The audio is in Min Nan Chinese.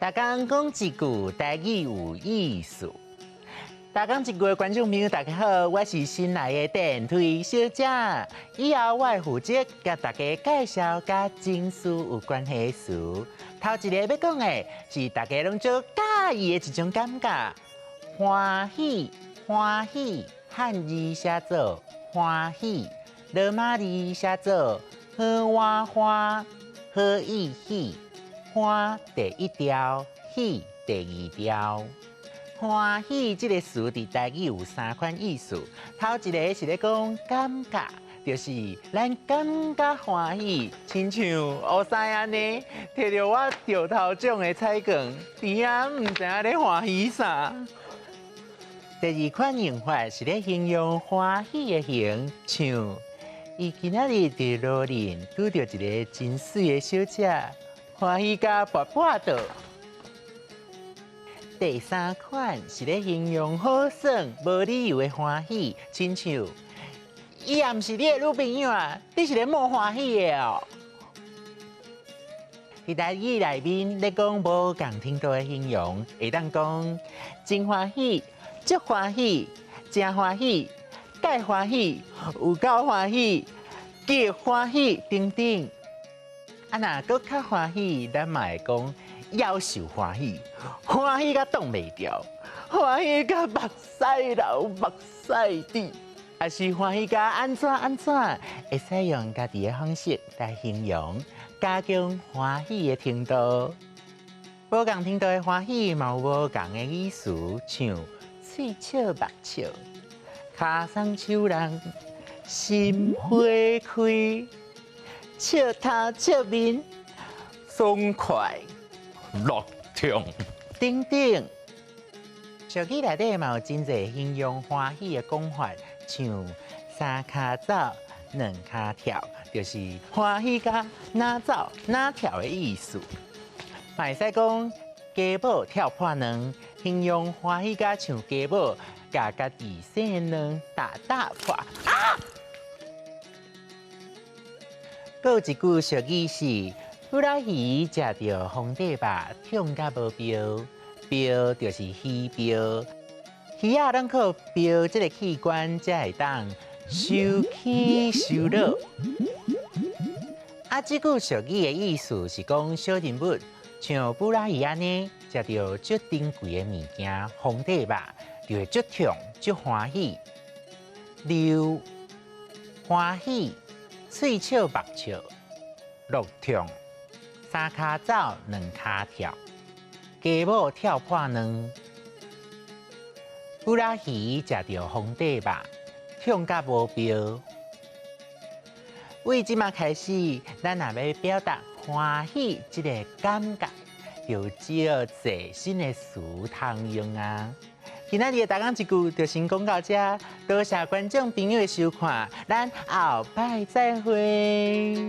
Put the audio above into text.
逐工講一句台語有意思。逐工一句的觀眾朋友，大家好，我是新來的電梯小姐。以後我會負責共大家介紹佮情緒有關係的詞。頭一个欲講的是大家攏足佮意的一種感覺，歡喜，歡喜，漢字寫做歡喜，羅馬字寫做好碗歡，好意喜，歡第一調，喜第二調。歡喜這个詞佇台語有三款意思，頭一个是咧講感覺，就是咱感覺歡喜，親像烏西按呢，提著我著頭獎的彩券，佇遐毋知影咧歡喜啥。第二款用法是咧形容歡喜的形，像伊今仔日佇路面拄著一个真媠的小姐，歡喜甲跋跋倒。第三款是咧形容好耍、無理由的歡喜，親像伊也毋是你的女朋友啊，你是咧莫歡喜的哦。佇台語內面咧講無仝程度的形容，會當講真歡喜、足歡喜、誠歡喜、蓋歡喜、有夠歡喜、極歡喜等等。啊，若閣較歡喜，咱嘛會講夭壽歡喜，歡喜甲擋袂牢，歡喜甲目屎流目屎滴，抑是歡喜甲按怎按怎，會使用家己的方式來形容，加強歡喜的程度。無仝程度的歡喜嘛有無仝的意思，像喙笑目笑，跤鬆手人，心花開，笑頭笑面，爽快。樂痛等等。俗語內底嘛有真濟形容歡喜的講法，像三跤走，兩跤跳，就是歡喜甲哪走哪跳的意思。嘛會使講雞母跳破卵，形容歡喜甲像雞母共家己生的卵打打破。啊！閣有一句俗語是：布拉魚食著皇帝肉，痛甲無標，標就是魚鰾，魚仔攏靠鰾這个器官才會當收起收落。啊，這句俗語的意思是講小人物像布拉魚按呢，食著足珍貴的物件，皇帝肉，就會足痛足歡喜，溜歡喜，喙笑目笑，樂痛。三跤走，兩跤跳，雞母跳破卵，布拉魚食著皇帝肉，痛甲無標。為這馬開始，咱若欲表達歡喜這个感覺，就少濟新的詞通用啊。今仔日的逐工一句就先講到這，多謝觀眾朋友的收看，咱後擺再會。